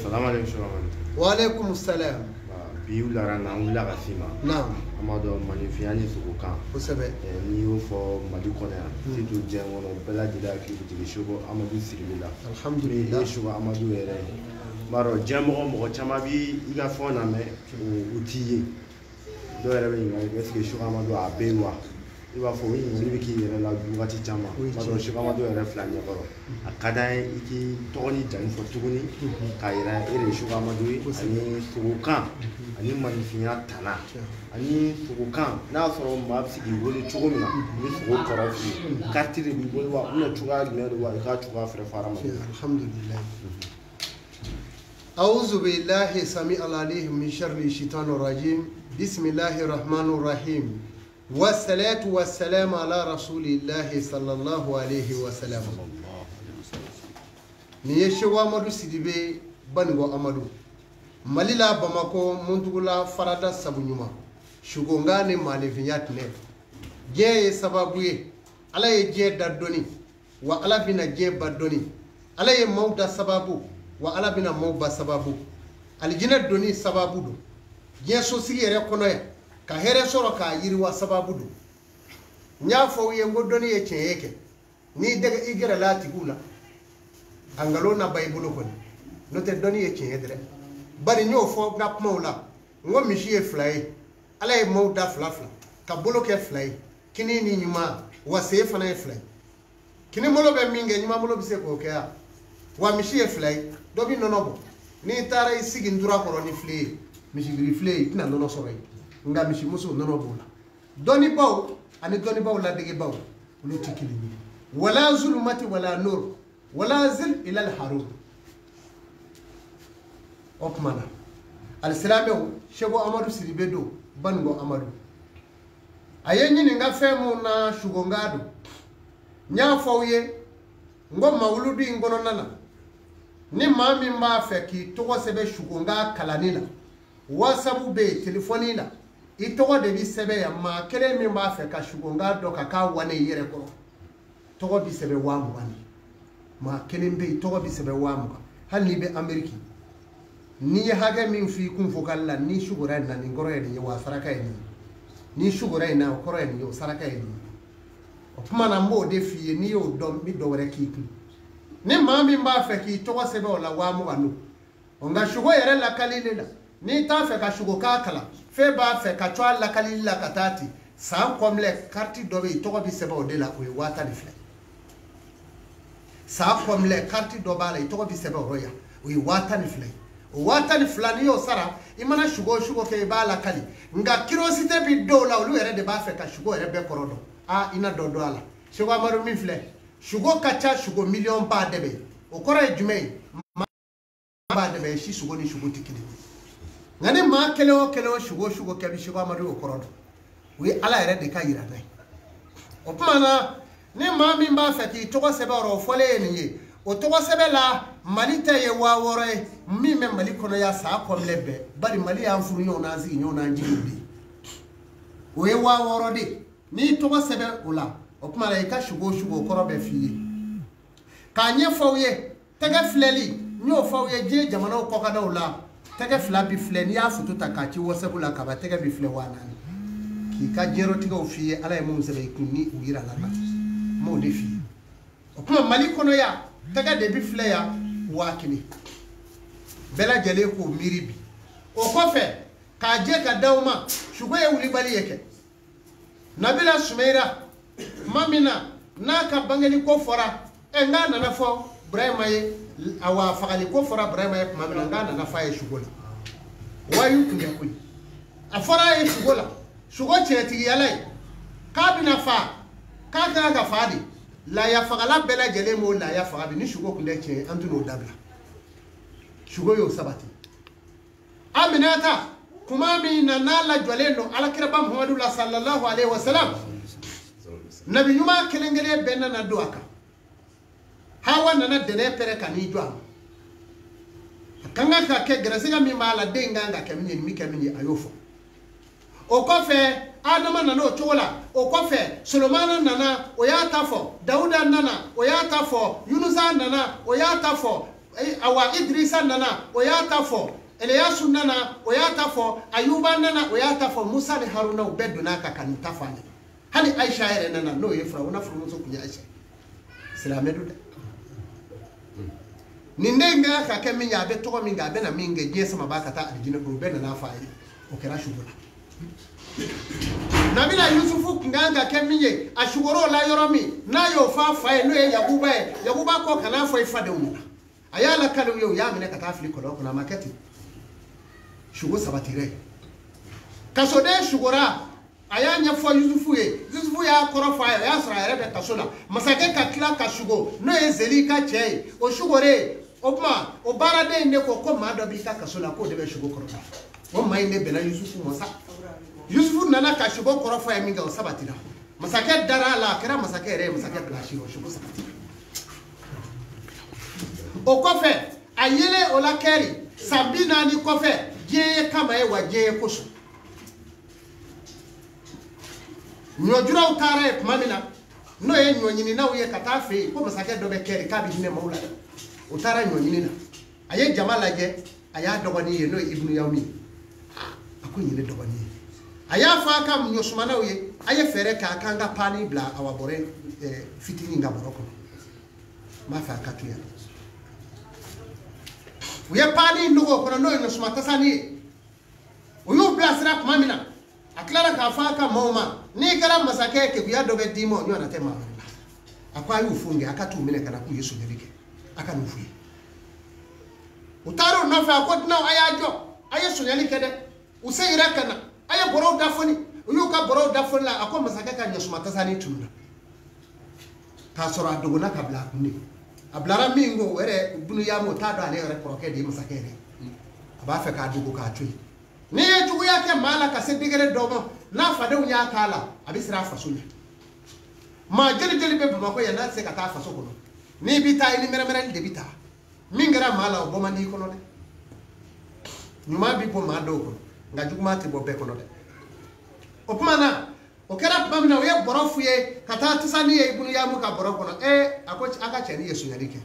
Salam alaikum Seko Amadu. Wa alaikum salam. Bi wulara na an wulila ka s'i ma. Naam. An b'a dɔn maninfinya ni sogokan. Kosɛbɛ. N'i y'o fɔ Mali kɔnɔ yan, surtout diɲɛ kɔnɔ, bɛɛ lajɛlen hakili bɛ jigin Seko Amadu Sidibe la. Alhamdulillah. E ye Seko Amadu yɛrɛ ye. N b'a dɔn diɲɛ mɔgɔ caman b'i i ka fɛnw lamɛn, u t'i ye. Dɔw yɛrɛ bɛ ɲininkali kɛ, est ce que Seko Amadu a bɛ yen wa? I b'a fɔ o ɲininkali bɛ k'i yɛrɛ la wagati caman. N b'a dɔn Seko Amadu yɛrɛ fila ɲɛkɔrɔ. A ka d'an ye i k'i tɔgɔ ni jamu fɔ tuguni k'a yira e de ye Seko Amadu ye, ani sogokan ani maninfinya tana ani sogokan n'a y'a sɔrɔ maa bɛ se k'i wele cogo min na, i bɛ sogo kɔrɔ f'i ye. Carte de b'i bolo wa, ou bien cogoya jumɛn don wa, i k'a cogoya fɛrɛ fɔ hadamaden. Alhamdulillah. أعوذ بالله السميع العليم من شر الشيطان الرجيم. بسم الله الرحمن الرحيم. والصلاة والسلام على رسول الله صلى الله عليه وسلم. Nin ye Seko Amadu Sidibe Baninko Amadu. Mali la Bamakɔ Muntugula farada sabu ɲuman. Sugonga ni maaninfinya tinɛ. Diɲɛ ye sababu ye. Ala ye diɲɛ da dɔnni. Wa Ala bɛna diɲɛ ba dɔnni. Ala ye maaw da sababu. Wa Ala bɛna maaw ba sababu. Alijinɛ donni sababu don. Diɲɛ sosigi yɛrɛ kɔnɔ yan. Ka hɛrɛ sɔrɔ k'a yiriwa sababu don. N y'a fɔ aw ye n ko dɔnni ye tiɲɛ ye kɛ. N'i dɛgɛ i gɛrɛla a tigiw la, a nkalon na ba i bolo kɔni. N'o tɛ dɔnni ye tiɲɛ ye dɛ. Bari n y'o fɔ n ka kumaw la, n ko misi ye fila ye. Ala ye maaw da fila fila, ka bolo kɛ fila ye. Kini ni ɲuman, wa sen fana ye fila ye. Kini bolo bɛ min kɛ, ɲuman bolo bɛ se k'o kɛ yan. Wa misi ye fila ye, dɔ bɛ nɔnɔ bɔ. N'i taara i sigi ntura kɔrɔ ni file ye, misigiri file ye, i tɛna nɔnɔ sɔrɔ yen. Nka misimuso nɔnɔ b'o la. Dɔnnibaw ani dɔnnibaw ladegebaw, olu tɛ kelen ye. Wala zulumati wala nur, wala zil ila al-harur. O tuma na, alisilamɛw, Seko Amadu Sidibe don, Baninko Amadu. A ye ɲininka fɛn mun na sugonga don. N y'a fɔ aw ye, n ko mawuludu in kɔnɔna na, ni maa min b'a fɛ k'i tɔgɔ sɛbɛn sugonga kalanni la, WhatsApp bɛ yen, telefɔni la, i tɔgɔ de bɛ sɛbɛn yan. Maa kelen min b'a fɛ ka sugonga dɔn ka k'a wane i yɛrɛ kɔrɔ, tɔgɔ bɛ sɛbɛn 20,000 de. Maa kelen bɛ yen, tɔgɔ bɛ sɛbɛn 20,000. Hali n'i bɛ Ameriki, n'i ye hakɛ min f'i kun fokali la, n'i sugora yen na, nin kɔrɔ ye nin ye, wa saraka ye nin ye. N'i sugora yen na, o kɔrɔ ye nin ye, o saraka ye nin ye. O tuma na, n b'o de f'i ye, n'i y'o dɔn, n bɛ dɔ wɛrɛ k'i kun. Ni maa min b'a fɛ k'i tɔgɔ sɛbɛn o la, 20,000 don. Nka sugo yɛrɛ lakalili la, n'i t'a fɛ ka sugo k'a kalan, f'e b'a fɛ ka to a lakalili la ka taa ten, san kɔmilɛ kariti dɔ bɛ yen, tɔgɔ bɛ sɛbɛn o de la, o ye 12,000 ye. San kɔmilɛ kariti dɔ b'a la, i tɔgɔ bɛ sɛbɛn o yɔrɔ yan, o ye 12,000 ye. O 12,000 n'i y'o sara, i mana sugo o sugo kɛ, i b'a lakali. Nka curiosité bɛ dɔw la, olu yɛrɛ de b'a fɛ ka sugo yɛrɛ bɛɛ kɔrɔ dɔn. Aa, i na dɔ dɔn a la. Seko Amadu min filɛ, sugo ka ca, sugo miliyɔn ba de bɛ yen. O kɔrɔ ye jumɛn ye? Maa ba de bɛ yen, si sugo ni sugo tɛ kelen ye. Nka ni maa kelen o kelen o sugo o sugo kɛ, bi Seko Amadu y'o kɔrɔ dɔn. O ye Ala yɛrɛ de ka yira n'a ye. O tuma na, ni maa min b'a fɛ k'i tɔgɔ sɛbɛn o rɔ, o fɔlen ye nin ye. O tɔgɔ sɛbɛn la, Mali ta ye 6,000 ye, min bɛ Mali kɔnɔ yan san kɔmilɛ bɛɛ. Bari Mali y'an furu ɲɔgɔn n'an sigi ɲɔgɔn n'an jigiw de ye. O ye 6,000 de ye. N'i tɔgɔ sɛbɛn o la, o tuma na i ka sugo o sugo o kɔrɔ bɛ f'i ye. K'a ɲɛfɔ aw ye, tɛgɛ filɛli, n y'o fɔ aw ye diɲɛ jamanaw kɔkannaw la, tɛgɛ fila bi filɛ, n'i y'a foto ta k'a ci WhatsApp la kaban, tɛgɛ bi filɛ 4,000. K'i ka diɲɛlatigɛw f'i ye, Ala ye mun sɛbɛn i kun ni u yira la, n b'o de f'i ye. O tuma Mali kɔnɔ yan, tɛgɛ de bi filɛ yan 1,000. Bɛɛ lajɛlen k'o miiri bi. O kɔfɛ, k'a jɛ ka d'aw ma, sugo ye wulibali ye kɛ. Nabila Sumayira, tuma min na n'a ka bangeli ko fɔra, ɛ n'a nana fɔ Burahima ye, awa fagali ko fɔra Burahima ye tuma min na, n'a nana f'a ye sugo la. Wayu tun tɛ koyi. A fɔra a ye sugo la, sugo tiɲɛtigiyala ye, k'a bɛna fa, k'a kan ka fa de. Laya fagala bɛɛ lajɛlen m'o laya faga bi, ni sugo tun tɛ tiɲɛ ye, an tɛn'o dabila. Sugo y'o sabati. Aminata, kuma min na n'a lajɔlen don Alakiraba Muhamadu la sallallahu alaihi wa sallam, nabi ɲuman kelen kelen bɛɛ nana don a kan. Hawa nana dɛnɛ pɛrɛ ka n'i jɔ a ma. A kan ka kɛ gɛrɛsɛgɛ min b'a la, den kan ka kɛ min ye, nin bɛ kɛ min ye, a y'o fɔ. O kɔfɛ, Adama nana o cogo la. O kɔfɛ, Solomana nana, o y'a ta fɔ. Dawuda nana, o y'a ta fɔ. Yunusa nana, o y'a ta fɔ. Awa Idrissa nana o y'a ta fɔ, Eliyasu nana o y'a ta fɔ, Ayuba nana o y'a ta fɔ, Musa ni Haruna u bɛɛ donna a kan ka nin ta fɔ a ɲɛna. Hali Aisha yɛrɛ nana n'o ye Firawuna furumuso tun ye Aisha. Silamɛ don dɛ. Nin den kan ka kɛ min ye, a bɛ tɔgɔ min kɛ, a bɛna min kɛ, diɲɛ samaba ka taa alijinɛ kɔnɔ, u bɛɛ nana fɔ a ye, o kɛra sugo la. Nabila Yusufu tun kan ka kɛ min ye, a sugor'o la yɔrɔ min, n'a y'o fɔ a fa ye n'o ye Yakuba ye, Yakuba ko kan'a fɔ i fadenw ɲɛna. A y'a lakali u ye, u y'a minɛ ka taa fili kɔlɔn kɔnɔ, a ma kɛ ten. Sugo sabatira yen. Kasoden sugora, a y'a ɲɛfɔ Yusufu ye, Yusufu y'a kɔrɔ fɔ a ye, o y'a sɔrɔ a yɛrɛ bɛ kaso la. Masakɛ ka tila ka sugo, n'o ye Zeli ka cɛ ye, o sugoren, o tuma o baaraden in de ko ko maa dɔ b'i ka kaso la k'o de bɛ sugo kɔrɔ. O maa in de bɛnna Yusufu ma sa. Yusufu nana ka sugo kɔrɔ fɔ a ye min kɛ, o sabatira. Masakɛ dara a la, a kɛra masakɛ yɛrɛ ye, masakɛ pilasi o sugo sabatira. O kɔfɛ a yelen o la kɛri san 40 kɔfɛ, diɲɛ ye kama ye wa diɲɛ ye kosɔn. Ɲɔjuraw taara yen tuma min na, n'o ye ɲɔɲininaw ye ka taa fɛ yen ko masakɛ dɔ bɛ kɛri k'a bɛ hinɛ maaw la dɛ. O taara ɲɔɲini na, a ye jama lajɛ, a y'a dɔgɔnin ye n'o ye Ibunu Yawmi ye. A ko nin ye ne dɔgɔnin ye. A y'a fɔ a ka ɲɔsumanaw ye, a ye fɛɛrɛ kɛ a k'an ka paani bila awa bɔrɛ fitinin ka bɔrɔ kɔnɔ. N b'a fɛ a ka to yan. U ye paani nɔgɔ o kɔnɔ n'o ye ɲɔsuma tasani ye. U y'u bilasira tuma min na, a tilara k'a fɔ a ka maaw ma, n'i kɛra masakɛ ye, keguya dɔ bɛ d'i ma, o ɲɔgɔnna tɛ maa wɛrɛ la. A ko a y'u fo nkɛ, a ka t'u minɛ ka na k'u ye sonyali kɛ, a ka n'u f'u ye. U taara u nɔfɛ, a ko dunanw a y'a jɔ, a ye sonyali kɛ dɛ. U seginna ka na, a ye bɔrɔw da foni. U y'u ka bɔrɔw da foni la, a ko masakɛ ka ɲɔsuma tasani tununna. K'a sɔrɔ a dogonna ka bila a kun de. A bilara min ko, o yɛrɛ Bunu Yamu, o t'a dɔn ale yɛrɛ kɔrɔkɛ de ye masakɛ yɛrɛ. A b'a fɛ k'a dogo k'a to yen. N'i ye juguya kɛ maa la ka se degré dɔ ma, n'a fadenw y'a k'a la, a bɛ siran a faso ɲɛ. Maa jeli jeli bɛ Bamakɔ yan n'a tɛ se ka taa a faso kɔnɔ. N'i bɛ taa, i ni mɛrɛmɛrɛli de bɛ taa. Min kɛra maa la, o bɔ man di i kɔnɔ dɛ. Ɲuman bɛ bɔ maa dɔw kɔnɔ, nka juguman tɛ bɔ bɛɛ kɔnɔ dɛ. O tuma na, o kɛra tuma min na, u ye bɔrɔ f'u ye ka taa tisani ye Ibunu Yamu ka bɔrɔ kɔnɔ. A ko a ka cɛnin ye sonyali kɛ,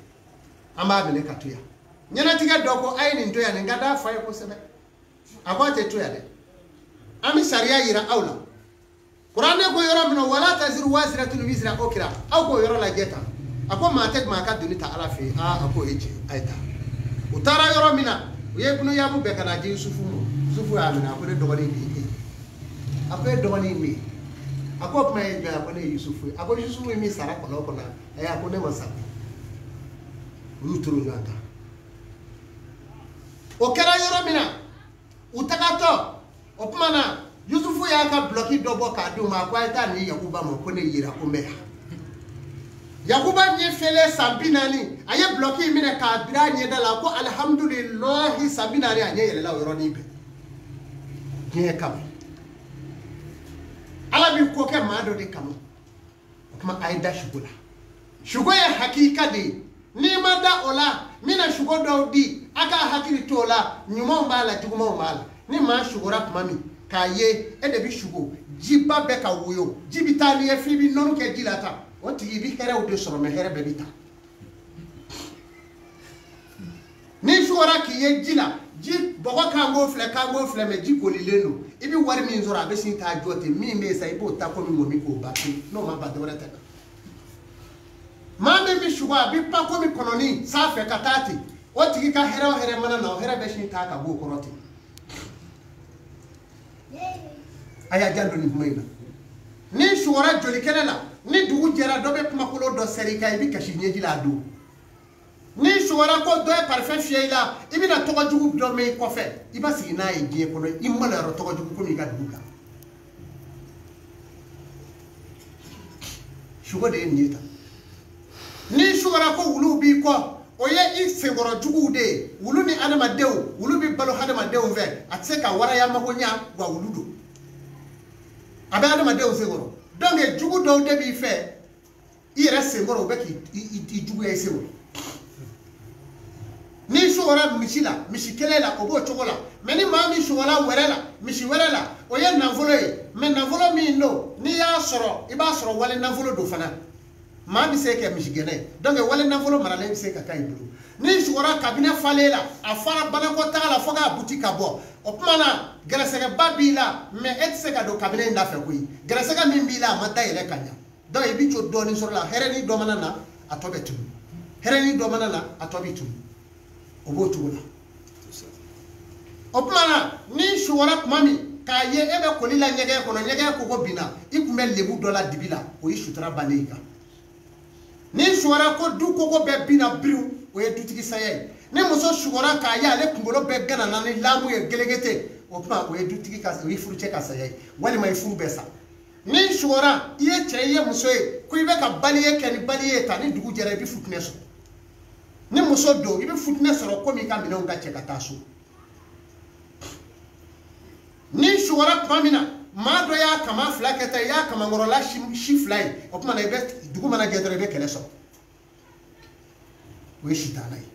an b'a minɛ ka to yan. Ɲɛnatigɛ dɔ ko a ye nin to yan, nin ka d'a fa ye kosɛbɛ. A ko a tɛ to yan dɛ. An bɛ sariya yira aw la. Kuranɛ ko yɔrɔ min na, wala taziru waziratun wizra ukra, aw k'o yɔrɔ lajɛ tan. A ko maa tɛ maa ka doni ta Ala fɛ yen. A k'o ye tiɲɛ, a ye taa. U taara yɔrɔ min na, u ye Ibunu Yamu bɛɛ ka na di Yusufu ma. Yusufu y'a minɛ, a ko ne dɔgɔnin de ye e ye. A ko e dɔgɔnin ye min ye? A ko o tuma e ye jɔn ye? A ko ne ye Yusufu ye. A ko Yusufu ye min sara kɔlɔn kɔnɔ, ayi, a ko ne ma sa. U y'u turu ɲɔgɔn kan. O kɛra yɔrɔ min na, u tagatɔ, o tuma na, Yusufu y'a ka bulɔki dɔ bɔ k'a d'u ma. A ko a ye taa nin Yakuba ma, ko ne yera ko n bɛ yan. Yakuba ɲɛ fɛlen san 40, a ye bulɔki in minɛ k'a biri a ɲɛda la, ko alihamudulilahi, san 40 a ɲɛ yɛlɛla o yɔrɔnin bɛɛ. Diɲɛ kama. Ala b'i ko kɛ maa dɔ de kama. O tuma a ye da sugo la. Sugo ye hakika de ye. N'i ma da o la, n bɛna sugo dɔw di, a k'a hakili to o la, ɲumanw b'a la, jugumanw b'a la. Ni maa sugora tuma min, k'a ye e de bɛ sugo, jiba bɛ ka woyo, ji bɛ taa n'i ye f'i bɛ nɔnɔ kɛ ji la tan. O tigi i bɛ hɛrɛw de sɔrɔ, mɛ hɛrɛ bɛɛ bɛ taa. N'i sugora k'i ye ji la, ji bɔgɔ kan k'o filɛ, kan k'o filɛ, mɛ ji kolilen don. I bɛ wari min sɔrɔ, a bɛ sin k'a jɔ ten. Min bɛ yen sa, i b'o ta komi mɔmi k'o ban pewu. N'o ma ban, dɔwɛrɛ tɛ. Maa min bɛ sugo, a bɛ pan komi kɔnɔni sanfɛ ka taa ten. O tigi ka hɛrɛ o hɛrɛ mana na, o hɛrɛ bɛ sin taa ka bɔ o kɔrɔ ten. A y'a janto nin kuma in na. N'i sugora joli kɛnɛ la, ni dugu jɛra, dɔ bɛ kumakolon dɔ sɛri i kan, i bɛ kasi ɲɛji la a don. N'i sugora ko dɔ ye parfum fiyɛ i la, i bɛna tɔgɔ jugu dɔ mɛn i kɔfɛ, i b'a sigi n'a ye diɲɛ kɔnɔ, i maloyara tɔgɔ jugu komi i ka dugu bila. Sugo de ye nin ye tan. N'i sugora ko wuluw b'i kɔ, o ye i senkɔrɔ juguw de ye. Wulu ni adamadenw, wulu bɛ balo adamadenw fɛ, a tɛ se ka waraya mago ɲa, wa wulu don. A bɛ adamadenw senkɔrɔ. Donc jugu dɔw de b'i fɛ, i yɛrɛ senkɔrɔ, u bɛ k'i juguya i senkɔrɔ. N'i sugora misi la, misi kelen la, o b'o cogo la. Mɛ ni maa min sugora wɛrɛ la, misi wɛrɛ la, o ye nafolo ye. Mɛ nafolo min don, n'i y'a sɔrɔ, i b'a sɔrɔ wale nafolo don fana. Maa bɛ se ka kɛ misigɛnna ye. Donc wale nafolo maralen bɛ se ka k'a bolo. Ni sugora kabinɛ falen la, a fara banakɔtaga la fo k'a buti ka bɔ. O tuma na gɛrɛsɛgɛba b'i la, mais e tɛ se ka don kabinɛ in da fɛ koyi. Gɛrɛsɛgɛ min b'i la a ma dayɛlɛ ka ɲa. Donc i bɛ jo dɔɔnin sɔrɔ la, hɛrɛ ni dɔ mana na a tɔ bɛ tunu. Hɛrɛ ni dɔ mana na a tɔ bɛ tunu. O b'o cogo la. O tuma na ni sugora tuma min k'a ye e bɛ koli la ɲɛgɛn kɔnɔ, ɲɛgɛn koko binna, i tun bɛ lebu dɔ la dibi la, o ye sutura bannen i kan. Ni sugora ko du koko bɛɛ binna biriw, o ye dutigi saya ye. Ni muso sugora k'a ye ale kunkolo bɛɛ gana ni lamu ye gelegete, o tuma o ye dutigi ka, o ye furucɛ ka saya ye, walima i furu bɛ sa. Ni sugora i ye cɛ i ye muso ye ko i bɛ ka baliye kɛ ni baliye ta, ni dugu jɛra i bɛ futinɛ sɔrɔ. Ni muso don i bɛ futinɛ sɔrɔ komi i ka minɛnw ka cɛ ka taa so. Ni sugora tuma min na maa dɔ y'a kama fila kɛ tan, i y'a kamankɔrɔla si fila ye, o tuma na i bɛ dugu mana jɛ dɔrɔn i bɛ kɛlɛ sɔrɔ. O ye sitana ye.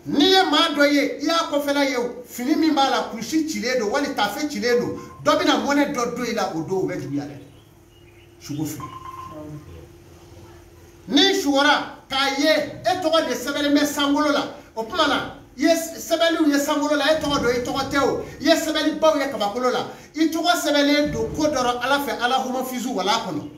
N'i ye maa dɔ ye i y'a kɔfɛla ye o, fini min b'a la kulusi cilen don wali tafe cilen don, dɔ bɛna mɔnɛ dɔ don i la, o don o bɛ juguya dɛ. Sugo filɛ. Ni sugora k'a ye e tɔgɔ de sɛbɛnnen bɛ sankolo la, o tuma na i ye sɛbɛnniw ye sankolo la, e tɔgɔ don i tɔgɔ tɛ o, i ye sɛbɛnnibaw ye kabakolo la, i tɔgɔ sɛbɛnnen don ko dɔ rɔ Ala fɛ Alahuma fizu wala kɔnɔ,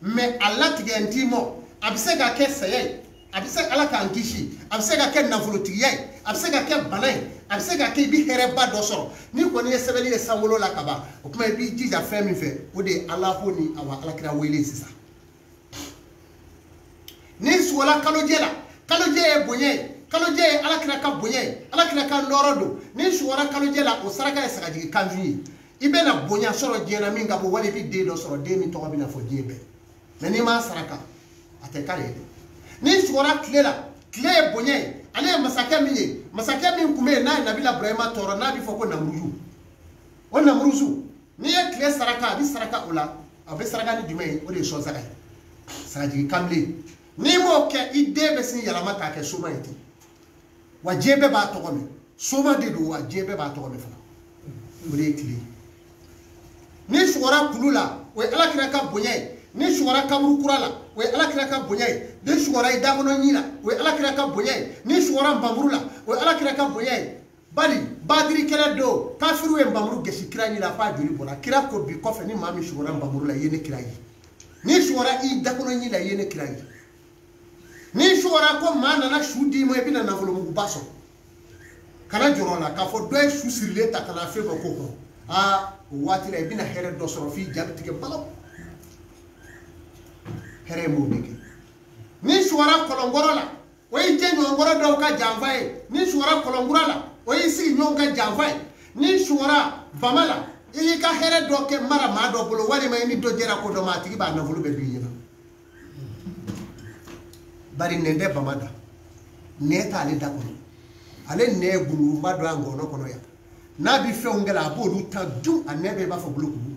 mais a latigɛ n t'i mɔ, a bɛ se ka kɛ saya ye, a bɛ se Ala k'an kisi, a bɛ se ka kɛ nafolotigiya ye, a bɛ se ka kɛ bana ye, a bɛ se ka kɛ i bɛ hɛrɛba dɔ sɔrɔ. N'i kɔni ye sɛbɛnni ye sankolo la ka ban, o tuma i b'i jija fɛn min fɛ, o de ye Ala ko ni awa Alakira wele sisan. Ni sugola kalojɛ la, kalojɛ ye bonya ye, kalojɛ ye Alakira ka bonya ye, Alakira ka nɔrɔ don. Ni sugora kalojɛ la, o saraka ye sagajigi kanju ye. I bɛna bonya sɔrɔ diɲɛ na min ka bon, wali i bɛ den dɔ sɔrɔ, den min tɔgɔ bɛna fɔ diɲɛ bɛɛ. Mais n'i m'a saraka, a tɛ k'ale ye dɛ. Ni sugora tile la, tile ye bonya ye, ale ye masakɛ min ye, masakɛ min tun bɛ yen n'a ye Nabila Burahima tɔɔrɔ, n'a bɛ fɔ ko Namuruzu. O Namuruzu, n'i ye tile saraka, a bɛ saraka o la, a bɛ saraka ni jumɛn ye? O de ye sɔnsaga ye, sagajigi kanbilen. N'i m'o kɛ, i den bɛ sin yɛlɛma k'a kɛ soma ye ten. Wa diɲɛ bɛɛ b'a tɔgɔ mɛn, soma de don, wa diɲɛ bɛɛ b'a tɔgɔ mɛn fana. O de ye tile ye. Ni sugora kulu la, o ye Alakira ka bonya ye. Ni sugora kaburu kura la, o ye Alakira ka bonya ye. Ni sugora i dakɔnɔ ɲin la, o ye Alakira ka bonya ye. Ni sugora nbamuru la, o ye Alakira ka bonya ye. Bari badiri kɛlɛ don, kafiriw ye nbamuru gosi kira ɲin la f'a joli bɔra. Kira ko bi kɔfɛ ni maa min sugora nbamuru la, i ye ne kira ye. Ni sugora i dakɔnɔ ɲin la, i ye ne kira ye. Ni sugora ko maa nana su d'i ma, i bɛna nafolomuguba sɔrɔ. Kana jɔrɔ la k'a fɔ dɔ ye su sirilen ta ka na fɛn dɔ k'o kɔnɔ. Aa, o waati la i bɛna hɛrɛ dɔ sɔrɔ f'i ja bɛ tigɛ balawu. Hɛrɛ m'o de kɛ. Ni sugora kɔlɔnkɔrɔ la, o y'i jɛɲɔgɔnkɔrɔ dɔw ka janfa ye. Ni sugora kɔlɔnkura la, o y'i sigiɲɔgɔnw ka janfa ye. Ni sugora bama la, i y'i ka hɛrɛ dɔ kɛ mara maa dɔ bolo, walima i ni dɔ jɛra ko dɔ ma, a tigi b'a nafolo bɛɛ dun i ɲɛna. Bari nɛn tɛ bama da, nɛn t'ale da kɔnɔ. Ale nɛn ye gungurunba dɔ ye a ngɔnɔ kɔnɔ yan. N'a bɛ fɛnw kɛ la, a b'olu ta dun, a nɛn bɛɛ b'a fɔ bolokuru.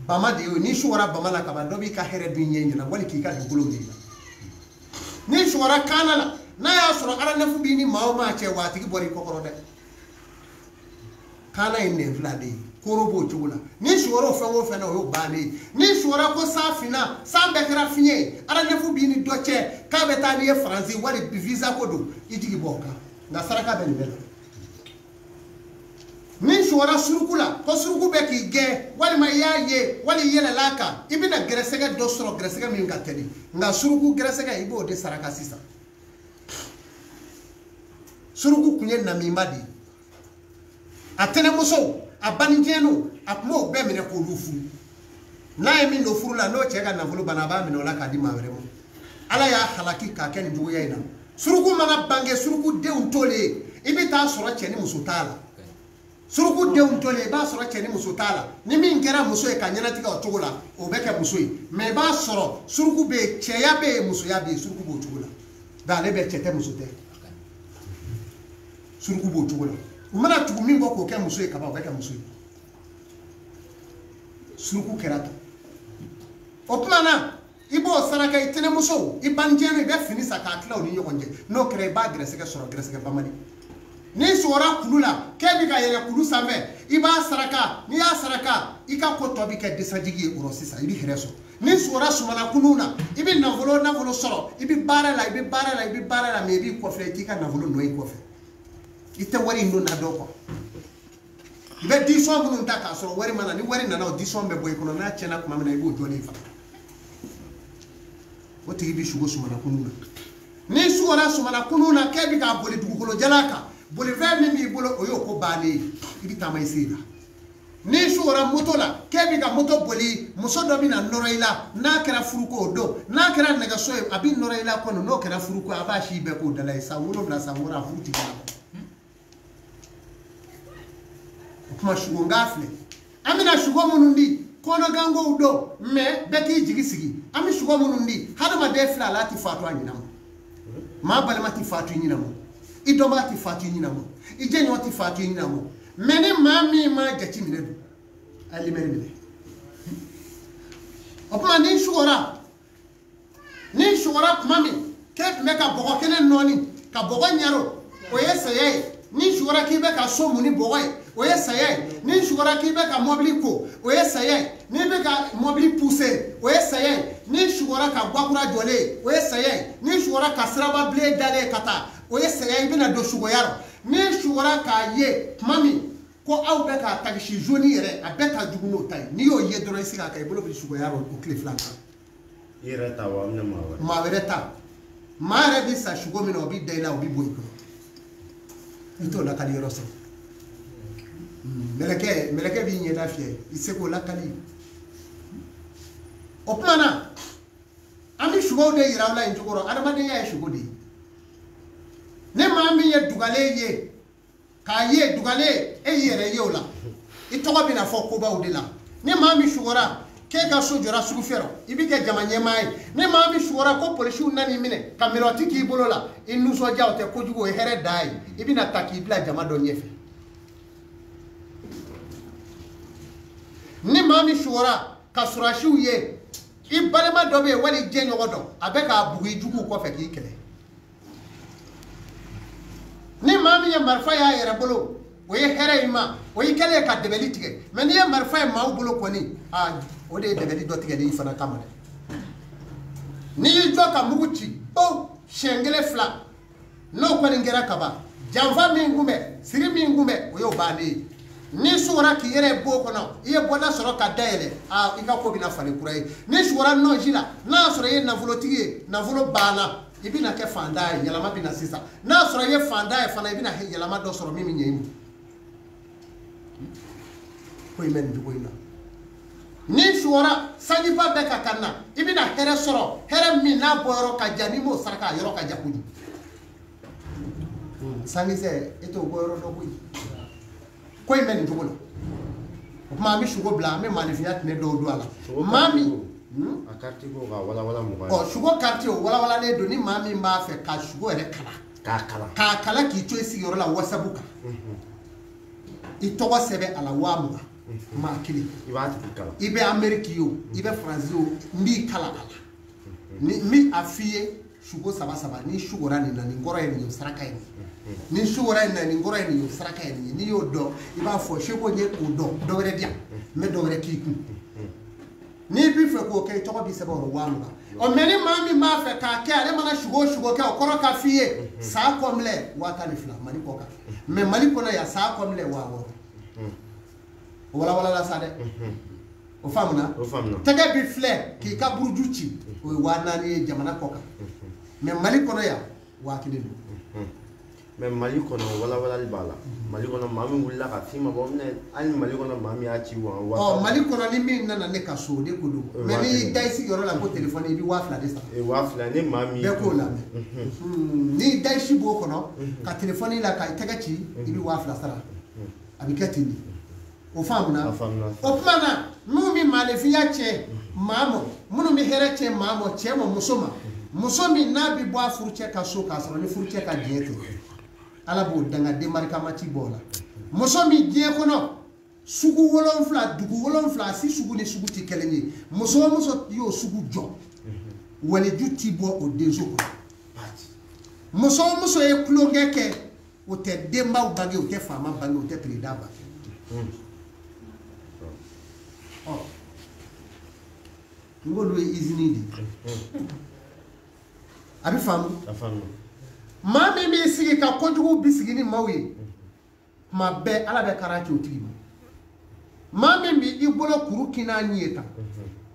Bama de ye, ni sugora bama la kaban, dɔ b'i ka hɛrɛ dun i ɲɛ ɲɛna, wali k'i ka dugukolo minɛ i la. Ni sugora kaana la, n'a y'a sɔrɔ aranɛfu b'i ni maa o maa cɛ, wa a tigi bɔra i kɔkɔrɔ dɛ. Kaana ye nɛn fila de ye, koro b'o cogo la. Ni sugora o fɛn o fɛn na, o y'o bannen ye. Ni sugora ko san finna, san bɛɛ kɛra fiɲɛ ye, aranɛfu b'i ni dɔ cɛ, k'a bɛ taa n'i ye Faransi wali visa ko don, i jigi bɔ o kan. Nka saraka bɛ nin bɛɛ la. Ni sugora suruku la, ko suruku bɛ k'i gɛn, walima i y'a ye, wali i yɛlɛl'a kan, i bɛna gɛrɛsɛgɛ dɔ sɔrɔ, gɛrɛsɛgɛ min ka teli. Nka suruku gɛrɛsɛgɛ, i b'o de saraka sisan. Suruku kun ye namima de ye. A tɛnɛmuso, a banijɛninw, a tun b'o bɛɛ minɛ k'olu furu. N'a ye min don furu la, n'o cɛ ka nafolo banna, a b'a minɛ o la k'a di maa wɛrɛ ma. Ala y'a halaki k'a kɛ nin cogoya in na. Suruku mana bange, suruku denw tolen ye, i bɛ taa sɔrɔ cɛ ni muso t'a la. Suruku denw tolen, i b'a sɔrɔ cɛ ni muso t'a la. Ni min kɛra muso ye ka ɲɛnatigɛ o cogo la, o bɛ kɛ muso ye. Mais i b'a sɔrɔ suruku bɛ yen, cɛya bɛ yen, musoya bɛ yen, suruku b'o cogo la. Nka ale bɛ cɛ tɛ, muso tɛ. Suruku b'o cogo la. U mana tugu min kɔ k'o kɛ muso ye kaban, o bɛ kɛ muso ye. Suruku kɛra tan. O tuma na, i b'o saraka i tɛnɛmuso, i banijɛninw, i bɛ fini san k'a tila u ni ɲɔgɔn cɛ. N'o kɛra, i b'a gɛrɛsɛgɛ sɔrɔ, gɛrɛsɛgɛ bamali. Ni sugora kulu la, k'e bɛ ka yɛlɛ kulu sanfɛ, i b'a saraka. N'i y'a saraka, i ka ko tɔ bɛ kɛ desajigi ye o rɔ sisan, i bɛ hɛrɛ sɔrɔ. N'i sugora sumana kunun na, i bɛ nafolo sɔrɔ, i bɛ baara la, i bɛ baara la, i bɛ baara la, mais i b'i kɔfɛ, i t'i ka nafolo nɔ i kɔfɛ. I tɛ wari in don na dɔ kɔ. I bɛ disɔn minnu ta k'a sɔrɔ wari ma na, ni wari nana o disɔn bɛ bɔ i kɔnɔ, n'a tiɲɛna tuma min na i b'o jɔlen faga. O tigi bɛ sugo sumana kunun na. N'i sugora sumana kunun na k'e bɛ k'a boli dugukolo jalan kan, bolifɛn min b'i bolo o y'o ko bannen ye, i bɛ taama i sen na. N'i sugora moto la k'e bɛ ka moto boli, muso dɔ bɛna nɔrɔ i la, n'a kɛra furuko o don, n'a kɛra nɛgɛso ye a bɛ nɔrɔ i la kɔni, n'o kɛra furuko a b'a si bɛɛ k'o dala ye, san 7 san 6 a furu tigi la. O kuma sugo n k'a filɛ, an bɛna sugo minnu di kɔnɔgankow don, mais bɛɛ k'i jigi sigi. An bɛ sugo minnu di, hadamaden filɛ a la ti faatu a ɲinɛ ma, maa balima ti faatu i ɲinɛ ma, i dɔnbaga ti faatu i ɲinɛ ma, i jɛɲɔgɔn ti faatu i ɲinɛ ma. Mais ni maa min ma jate minɛ dun, a ye limɛri minɛ. O tuma n'i sugora tuma min k'e tun bɛ ka bɔgɔ kɛnɛ nɔɔni ka bɔgɔ ɲaro, o ye saya ye. N'i sugora k'i bɛ ka so mun ni bɔgɔ ye, o ye saya ye. N'i sugora k'i bɛ ka mɔbili ko, o ye saya ye. N'i bɛ ka mɔbili pousser, o ye saya ye. N'i sugora ka guwakura jɔlen ye, o ye saya ye. N'i sugora ka siraba bilen dalen ka taa, o ye saya ye. I bɛna don sugoya rɔ. N'i sugora k'a ye tuma min ko aw bɛ ka takisi zoni yɛrɛ, a bɛɛ ka jugu n'o ta ye, n'i y'o ye dɔrɔn i se k'a kɛ, i bolo bɛ sugoya rɔ o tile filanan. I yɛrɛ ta wa maa wɛrɛ? Maa wɛrɛ ta. Maa yɛrɛ bɛ sa sugo min na, o bɛ da i la, o bɛ bɔ i kɔnɔ. I t'o lakali yɔrɔ sɔrɔ. Mɛlɛkɛ b'i ɲɛda fiyɛ, i se k'o lakali. O tuma na, an bɛ sugow de yira aw la nin cogo rɔ, adamadenya ye sugo de ye. Ni maa min ye dugalen ye, k'a ye dugalen, e y'i yɛrɛ ye o la, i tɔgɔ bɛna fɔ kobaw de la. Ni maa min sugora k'e ka so jɔra sugu fɛ rɔ, i bɛ kɛ jama ɲɛmaa ye. Ni maa min sugora ko polisiw nan'i minɛ ka mirɔti k'i bolo la, i nisɔndiya o tɛ kojugu, o ye hɛrɛ dan ye, i bɛna ta k'i bila jama dɔ ɲɛfɛ. Ni maa min sugora ka surasiw ye, i balima dɔ bɛ yen wali jɛɲɔgɔn dɔ, a bɛ k'a bugu i juguw kɔfɛ k'i kɛlɛ. Ni maa min ye marifa y'a yɛrɛ bolo, o ye hɛrɛ i ma, o y'i kɛlen ye ka dɛbɛli tigɛ. Mais n'i ye marifa ye maaw bolo kɔni, aa o de ye dɛbɛli dɔ tigɛli i fana kama dɛ. N'i y'i jɔ ka mugu ci, o siɲɛ kelen fila, n'o kɔni kɛra kaban, janfa min kun bɛ, siri min kun bɛ, o y'o bannen ye. N'i sugora k'i yɛrɛ bɔ o kɔnɔ, i ye bɔda sɔrɔ ka dayɛlɛ, aa i ka ko bɛna falen kura ye. N'i sugora nɔnsi la, n'a y'a sɔrɔ i ye nafolotigi ye, nafolo banna, i bɛna kɛ fantan ye, yɛlɛma bɛna sisan. N'a y'a sɔrɔ i ye fantan ye fana, i bɛna yɛlɛma dɔ sɔrɔ min bɛ ɲɛ i ma. Ko in bɛ nin cogo in na. N'i sugora sanjiba bɛɛ ka na, i bɛna hɛrɛ sɔrɔ, hɛrɛ min n'a bɔyɔrɔ ka jan, n'i m'o saraka a yɔrɔ ka jan kojugu. Sankisɛ, e t'o bɔyɔrɔ dɔn koyi. Ko in bɛ nin cogo la. O tuma an bɛ sugo bila, an bɛ maaninfinya tɛnɛ dɔw don a la. Maa min a kariti ko ka walawala mɔgɔ ye. Ɔ sugo kariti o walawalalen don, ni maa min b'a fɛ ka sugo yɛrɛ kalan. K'a kalan. K'a kalan k'i to i sigiyɔrɔ la WhatsApp kan. I tɔgɔ sɛbɛn a la 20,000. Maa kelen. I b'a tigi kalan. I bɛ Amérique ye o, i bɛ France o, n b'i kalan a la. Ni n bɛ a f'i ye sugo saba saba, n'i sugora nin na nin kɔrɔ ye nin ye, o saraka ye nin ye. Ni sugora nin na nin kɔrɔ ye nin ye, o saraka ye nin ye. N'i y'o dɔn, i b'a fɔ seko n ye o dɔn, dɔ wɛrɛ di yan, n bɛ dɔ wɛrɛ k'i kun. N'i b'i fɛ k'o kɛ, i tɔgɔ b'i sɛbɛn o rɔ 20,000. Ɔ mais ni maa min b'a fɛ k'a kɛ, ale mana sugo o sugo kɛ, o kɔrɔ ka f'i ye, san kɔmilɛ 12,000 Mali kɔ kan. Mais Mali kɔnɔ yan, san kɔmilɛ 6,000. O walawalala sa dɛ. O faamuna? O faamuna. Tɛgɛ bi filɛ k'i ka buruju ci, o ye 4,000 ye jamana kɔ kan. Mais Mali kɔnɔ yan, 1,000 don. Mais Mali kɔnɔ walawalali b'a la. Mali kɔnɔ maa min wulila ka f'i ma bɔ, hali Mali kɔnɔ maa min y'a ci wa. Ɔ Mali kɔnɔ ni min nana ne ka so, o de ko don. Mais n'i y'i da i sigiyɔrɔ la ko téléphone, i bɛ 2,000 de sara. 2,000 ni maa min. Bɛɛ k'o lamɛn. N'i da i si b'o kɔnɔ ka téléphone la ka i tɛgɛ ci, i bɛ 2,000 sara. A bɛ kɛ ten de. O faamuna? O tuma na, minnu bɛ maaninfinya tiɲɛ maa ma, minnu bɛ hɛrɛ tiɲɛ maa ma, cɛ ma, muso ma, muso min n'a bɛ bɔ a furucɛ ka so k'a sɔrɔ ni furucɛ ka diɲɛ tɛ, Ala b'o danga den barikama ci bɔ o la. Muso min diɲɛ kɔnɔ sugu 7, dugu 7, si sugu ni sugu tɛ kelen ye, muso o muso y'o sugu jɔ, waliju ti bɔ o denso kɔnɔ. Muso o muso ye tulonkɛ kɛ, o tɛ denbaw bange, o tɛ faama bange, o tɛ peredan bange. Ɔ N k'olu ye izini de ye. A bɛ faamu? Maa min b'i sigi ka kojugu bisigi ni maaw ye, tuma bɛɛ Ala bɛ kara ci o tigi ma. Maa min b'i bolo kuru kin n'a ɲi ye tan,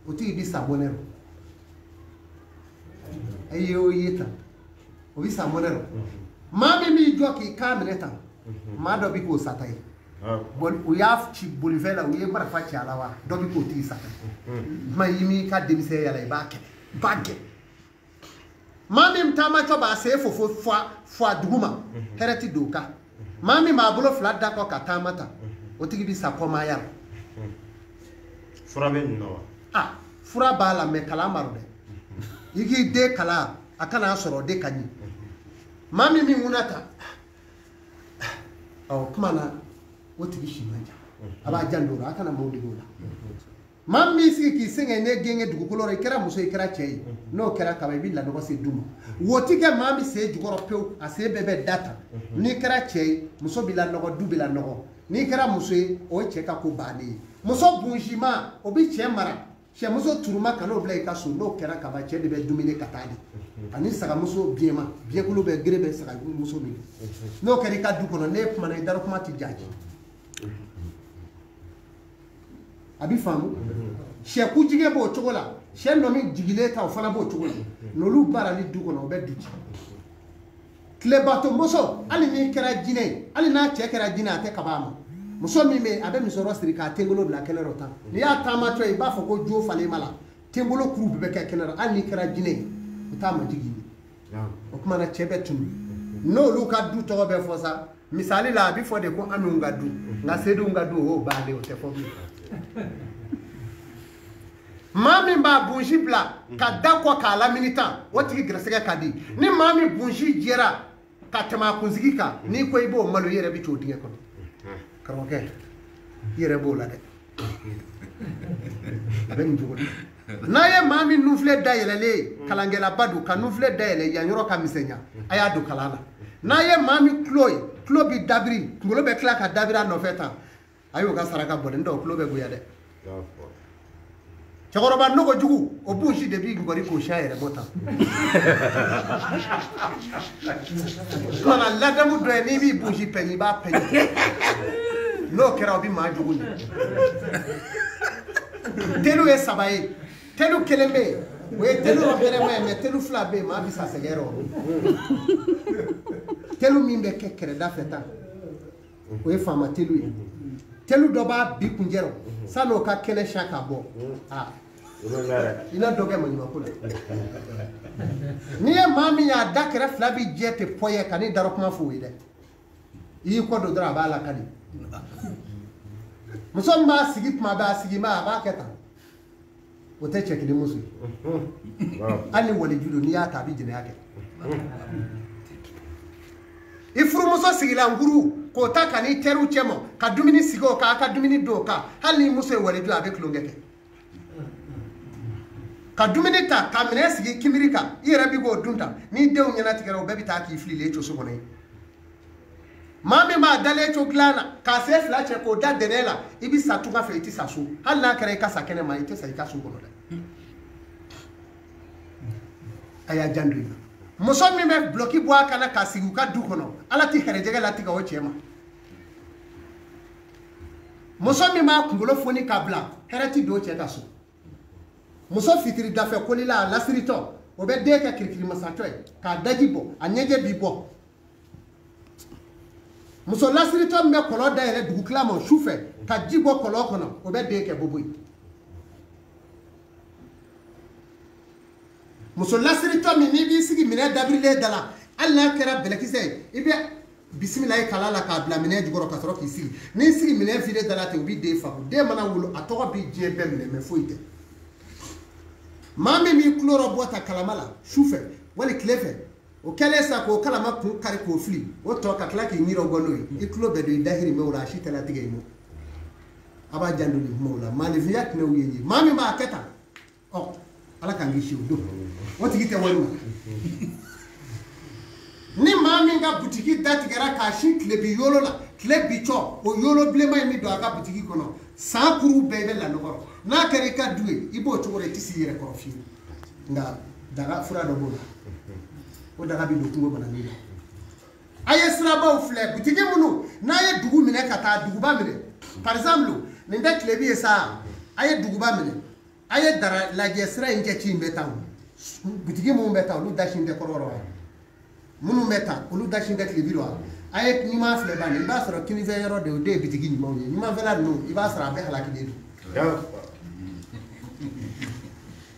o tigi bɛ sa bɔnɛ rɔ. A ye o ye tan, o bɛ sa bɔnɛ rɔ. Maa min b'i jɔ k'i kan minɛ tan, maa dɔ bɛ k'o sata ye. U y'a ci bolifɛn la, u ye marifa ci a la wa, dɔ bɛ k'o tigi sata ye. Tuma i m'i ka denmisɛnya la, i b'a kɛlɛ, i b'a gɛn. Maa min taamatɔ b'a sen fofo fo a duguma, hɛrɛ ti don o kan. Maa min b'a bolo fila da kɔ ka taama ta, o tigi bɛ sa kɔmaaya la. Fura bɛ nin na wa? Ah, fura b'a la, mɛ kalan b'a rɔ dɛ. I k'i den kalan, a kana sɔrɔ o de ka ɲi. Maa min b'i ŋuna ta, ɔ kuma na, o tigi si man ca. A b'a janto o la, a kana maaw dege o la. Maa min b'i sigi k'i sɛgɛn ne genge dugukolo rɔ, i kɛra muso ye, i kɛra cɛ ye, n'o kɛra kaban, i bɛ lanɔgɔ se du ma. Wo ti kɛ maa min sen jukɔrɔ pewu, a sen bɛɛ bɛ da tan. N'i kɛra cɛ ye, muso b'i lanɔgɔ, du b'i lanɔgɔ. N'i kɛra muso ye, o ye cɛ ka ko bannen ye. Muso bunsiman, o bɛ cɛ mara. Sɛmuso turuma, kan'o bila i ka so. N'o kɛra kaban, cɛ de bɛ dumuni ka taa de. Ani sagamuso biɲɛma, biɲɛkolo bɛ gere bɛ sagamuso min. N'o kɛra i ka du kɔnɔ, n'e kumana, i darɔ kuma ti jaabi. A bɛ faamu? Sɛ kujigɛ b'o cogo la, sɛ nɔmi jigilen ta, o fana b'o cogo la. N'olu baarali du kɔnɔ, o bɛ du ci. Tilebato muso, hali n'i kɛra jinɛ ye, hali n'a cɛ kɛra jinɛ, a tɛ kaba a ma. Muso min bɛ yen, a bɛ musɔrɔ siri k'a tengolo bila kɛnɛ rɔ tan. N'i y'a taamatɔ ye, i b'a fɔ ko jo falen ma la. Tengolo kuru bɛɛ bɛ kɛ kɛnɛ rɔ. Hali n'i kɛra jinɛ ye, o t'a majigin ye. O tuma na, cɛ bɛ tunu. N'olu ka du tɔgɔ bɛ fɔ sa, misali la, a bɛ fɔ de ko Amiw ka du, nka Seduw ka du, o y'o bannen, o tɛ fɔ bilen. Maa min b'a bunsi bila ka da kɔ k'a lamini tan, o tigi gɛrɛsɛgɛ ka di. Ni maa min bunsi jɛra ka tɛmɛ a kunsigi kan, n'i ko i b'o malo, i yɛrɛ bɛ t'o dingɛ kɔnɔ. Karamɔgɔkɛ, i yɛrɛ b'o la dɛ. A bɛ nin cogo la. N'a ye maa min nunfilɛ dayɛlɛlen ye, kalankɛlaba don, ka nunfilɛ dayɛlɛ yan yɔrɔ ka misɛnya, a y'a don kalan na. N'a ye maa min tulo ye, tulo bi dabiri, kunkolo bɛ tila ka dabiri a nɔfɛ tan, a y'o ka saraka bɔ dɛ, n'o tɛ o tulo bɛ goya dɛ. Cɛkɔrɔba nɔgɔ jugu, o bunsi de b'i ngɔri k'o siya yɛrɛ bɔ tan. Kumana ladamu dɔ ye, n'i b'i bunsi pɛɲɛ, i b'a pɛɲɛ. N'o kɛra, o bɛ maa jugu ɲɛ. Telu ye saba ye. Telu kelen bɛ yen, o ye telu hɛrɛma ye, mɛ telu fila bɛ yen, maa bɛ sa sɛgɛn rɔ. Telu min bɛ kɛ kɛrɛda fɛ tan, o ye faama telu ye. Telu dɔ b'a bi kunjɛ rɔ, san'o ka kɛnɛ siya ka bɔ, aa, i na dɔ kɛ maɲumanko la. N'i ye maa min y'a da kɛrɛ fila bi jɛ tɛ pɔyɛ, ka n'i darɔ kuma f'o ye dɛ. I y'i kɔ don dɔrɔn, a b'a lakali. Muso min b'a sigi tuma bɛɛ, a sigi ma, a b'a kɛ tan, o tɛ cɛ kelen muso ye. Hali ni waliju don, n'i y'a ta, a bɛ jɛnɛya kɛ. I furumuso sigila nkuru k'o ta ka n'i teriw cɛ ma ka dumuni sigi o kan, a ka dumuni don o kan, hali ni muso ye waliju, a bɛ tulonkɛ kɛ. Ka dumuni ta ka minɛn sigi kinbiri kan, i yɛrɛ bɛ k'o dun ta, n'i denw ɲɛnatigɛra, o bɛɛ bɛ taa k'i fililen to so kɔnɔ yen. Maa min b'a dalen to dilan na k'a sen fila cɛ k'o da dɛnɛ la, i bɛ sa tunga fɛ, i tɛ sa so. Hali n'a kɛra i ka sa kɛnɛ ma, i tɛ sa i ka so kɔnɔ dɛ. A y'a janto i la. Muso min bɛ bulɔki bɔ a kan na k'a sigi u ka du kɔnɔ, Ala tɛ hɛrɛjɛgɛ latigɛ o cɛ ma. Muso min b'a kunkolo foni k'a bila, hɛrɛ ti don o cɛ ka so. Muso fitiri dafɛ kolila, a lasiritɔ, o bɛ den kɛ kirikirimasatɔ ye k'a daji bɔ, a ɲɛjɛ b'i bɔ. Muso lasiritɔ min bɛ kɔlɔn dayɛlɛ dugutila ma su fɛ ka ji bɔ kɔlɔn kɔnɔ, o bɛ den kɛ bobo ye. Muso lasiritɔ min n'i b'i sigi minɛn dabirilen da la, hali n'a kɛra bɛlɛkisɛ ye, i bɛ bisimila ye kala la k'a bila minɛn jukɔrɔ ka sɔrɔ k'i sigi. N'i sigi minɛn file da la ten, u b'i den faga. Den mana wolo, a tɔgɔ b'i diɲɛ bɛɛ minɛ, mɛ foyi tɛ. Maa min b'i tulo rɔ bɔ ta kalama la su fɛ wali tile fɛ, o kɛlen sa k'o kalama kun kari k'o fili, o tɔ ka tila k'i ɲirɔ bɔ n'o ye, i tulo bɛɛ don i dahirimɛw la, a si tɛ latigɛ i ma. A b'a janto nin kumaw la. Maaninfinya tɛnɛw ye nin ye. Maa min b'a kɛ tan, ɔ Ala k'an kisi o don, o tigi tɛ wari ma. Ni maa min ka butiki datigɛra k'a sin tilebi yolo la, tile bi cɔ o yolo bilenman in bɛ don a ka butigi kɔnɔ san kuru bɛɛ bɛ lanɔgɔ n'a kɛra i ka du ye i b'o cogo la i tɛ s'i yɛrɛ kɔrɔ fiyewu nka daga fura dɔ b'o la o daga bɛ don kungo bananin la a ye sirabaw filɛ butigi minnu n'a ye dugu minɛ ka taa duguba minɛ par exemple nin tɛ tilebi ye sa a ye duguba minɛ a ye dara lajɛ sira in cɛci in bɛ tan butigi minnu bɛ tan olu dasin tɛ kɔrɔ wa minnu bɛ tan olu dasin tɛ tilebi wa a ye ɲuman filɛ ban i b'a sɔrɔ kinifɛ yɔrɔ de o de ye bitigi ɲumanw ye ɲumanfɛla ninnu i b'a sɔrɔ a bɛɛ halakilen don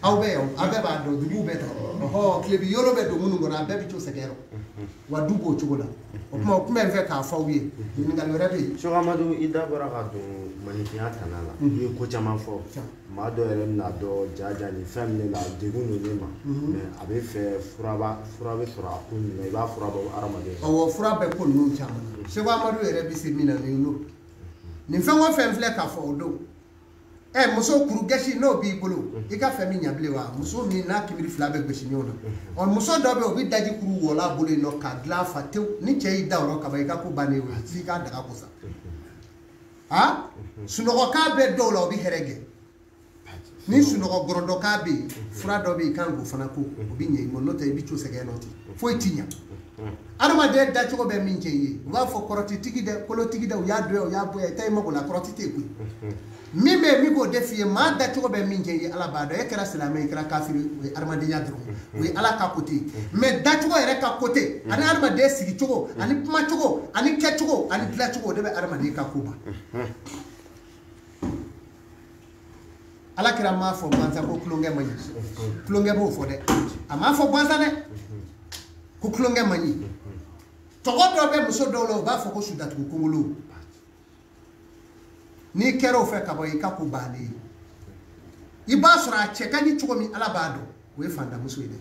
aw bɛ yan a bɛɛ b'a dɔn duguw bɛ tan ɔhɔ tilebi yɔrɔ bɛ don minnu kɔnɔ a bɛɛ bɛ to sɛgɛrɛ wa du b'o cogo la o tuma o kuma in fɛ k'a fɔ aw ye ɲininkali wɛrɛ bɛ yen. Seko Amadu i da bɔra ka don maninfinya tana la i ye ko caman fɔ maa dɔw yɛrɛ bɛna dɔn ja nin fɛn min de la degun don ne ma mɛ a bɛ fɛ fura bɛ sɔrɔ a ko ninnu na i b'a fura bɔ hadamaden. Awɔ fura bɛ ko ninnu caman na Seko Amadu yɛrɛ bɛ se min na nin don nin fɛn o fɛn filɛ k'a fɔ o don. Ɛ muso kuru gɛsi n'o b'i bolo i ka fɛn min ɲa bilen wa muso min n'a kibiri fila bɛ gosi ɲɔgɔn na ɔ muso dɔ bɛ yen o bɛ daji kuru wɔlɔ a bolo yen nɔ k'a dilan fa tewu ni cɛ y'i da o yɔrɔ kaban i ka ko bannen o ye f'i k'a daga ko sa a sunɔgɔkan bɛ dɔw la o bɛ hɛrɛ gɛ ni sunɔgɔ gɔrɔndɔkan bɛ yen fura dɔ bɛ yen i kan k'o fana ko o bɛ ɲɛ i ma n'o tɛ i bɛ to sɛgɛn nɔ ten foyi ti ɲa adamaden dacogo bɛ min kɛ i ye u b'a fɔ kɔrɔtitigi dɛ kolotigi dɛ u y'a don yan u y'a bɔ yan i ta i mago la kɔrɔti tɛ yen koyi min bɛ yen min k'o de f'i ye maa dacogo bɛ min kɛ i ye ala b'a dɔn e kɛra silamɛ i kɛra kafiri o ye adamadenya dɔrɔn o ye ala ka kote mɛ dacogo yɛrɛ ka kote ani adamaden sigicogo ani kumacogo ani kɛcogo ani dilancogo o de bɛ adamaden ka ko ban ala kira m'a fɔ gansan ko tulonkɛ man ɲi tulonkɛ b'o fɔ dɛ a m'a fɔ gansan dɛ ko tulonkɛ man ɲi tɔgɔ dɔ bɛ muso dɔw la u b'a fɔ ko sudatugu kungolo n'i kɛra o fɛ ka bɔ i ka ko bannen ye i b'a sɔrɔ a cɛ ka ɲi cogo min ala b'a dɔn o ye fantanmuso ye dɛ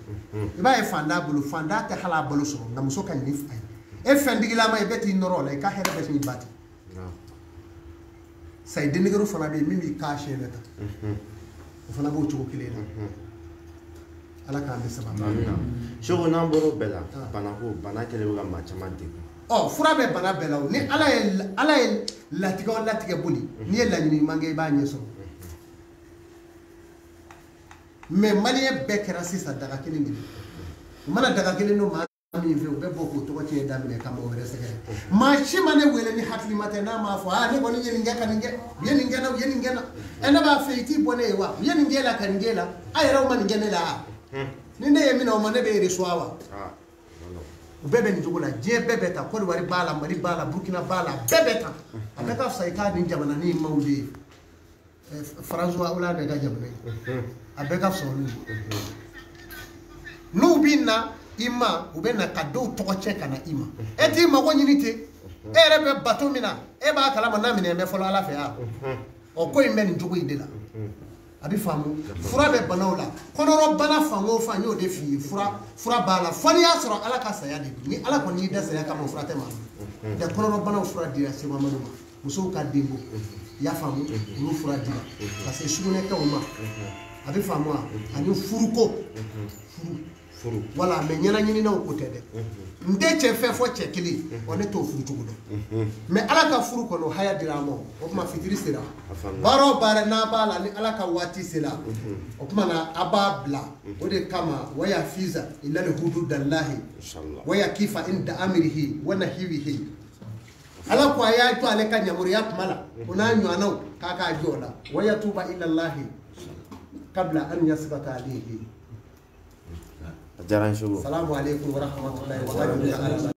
i b'a ye fantan bolo fantan tɛ hali a balo sɔrɔ nka muso ka ɲi ni fa ye e fɛntigilama i bɛ t'i nɔrɔ o la i ka hɛrɛ bɛ t'i ba ten sayi dennikɛro fana bɛ yen min b'i k'a siɲɛ ta o fana b'o cogo kelen na ala k'an bɛ sababu. Seko n'an bɔra o bɛɛ la banako bana kɛlen bɛ ka maa caman degun. Ɔ fura bɛ bana bɛɛ la o ni ala ye latigɛ o latigɛ boli n'i ye laɲini ɲuman kɛ i b'a ɲɛ sɔrɔ mɛ maliyɛn bɛɛ kɛra sisan daga kelen de ye u mana daga kelen don maa min fɛ u bɛ bɔ k'o tɔgɔ tiɲɛ daminɛ ka mɔgɔ wɛrɛ sɛgɛrɛ maa si ma ne wele ni hakilima tɛ n'a m'a fɔ aa ne kɔni ye nin kɛ ka nin kɛ u ye nin kɛ n na u ye nin kɛ n na ɛ ne b'a fɛ i t'i bɔ ne ye wa u ye nin kɛ la ka nin kɛ la a yɛrɛw ma nin kɛ ne la ni ne ye min na o ma ne bɛ reçoit wa u bɛɛ bɛ nin cogo la diɲɛ bɛɛ bɛ ta Côte d'Ivoire b'a la Mali b'a la Burkina b'a la bɛɛ bɛ ta a bɛɛ ka fisa i k'a nin jamananin maaw de ye François Hollande ka jamana ye a bɛɛ ka fisa olu ye n'u bɛ na i ma u bɛ na ka dɔw tɔgɔ tiɲɛ ka na i ma e t'i mago ɲini ten e yɛrɛ bɛ bato min na e b'a kalama n'a minɛ bɛ fɔlɔ ala fɛ yan ɔ ko in bɛ nin cogo in de la a bɛ faamu fura bɛ banaw la kɔnɔrɔ bana fan o fan n y'o de f'i ye fura b'a la fo n'i y'a sɔrɔ ala ka saya de don ni ala kɔni y'i da saya kama fura tɛ maa bolo tɛ kɔnɔrɔ banaw fura dira Seko Amadu ma musow ka denko i y'a faamu olu fura dira ka se sugunɛkɛw ma a bɛ faamu wa ani furuko furu wala mɛ ɲɛnaɲininaw ko tɛ dɛ n tɛ cɛ fɛ fɔ cɛ kelen wa ne t'o furu cogo dɔn mɛ ala ka furu kɔnɔ haya dira a ma o tuma fitiri sera baara o baara n'a b'a la ni ala ka waati sera o tuma na a b'a bila o de kama waya fiza ilal hududallahi waya kifa inda amrihi wa nahiwihi ala ko a y'a to ale ka ɲamuriya kuma la o n'a ɲɔgɔnnaw k'a k'a jɔ o la waya tuba ilallahi kabla an yasbata alayhi. A diyara n ye Seko. Salamu aleykum wa rahmatulahi wa barakatuh.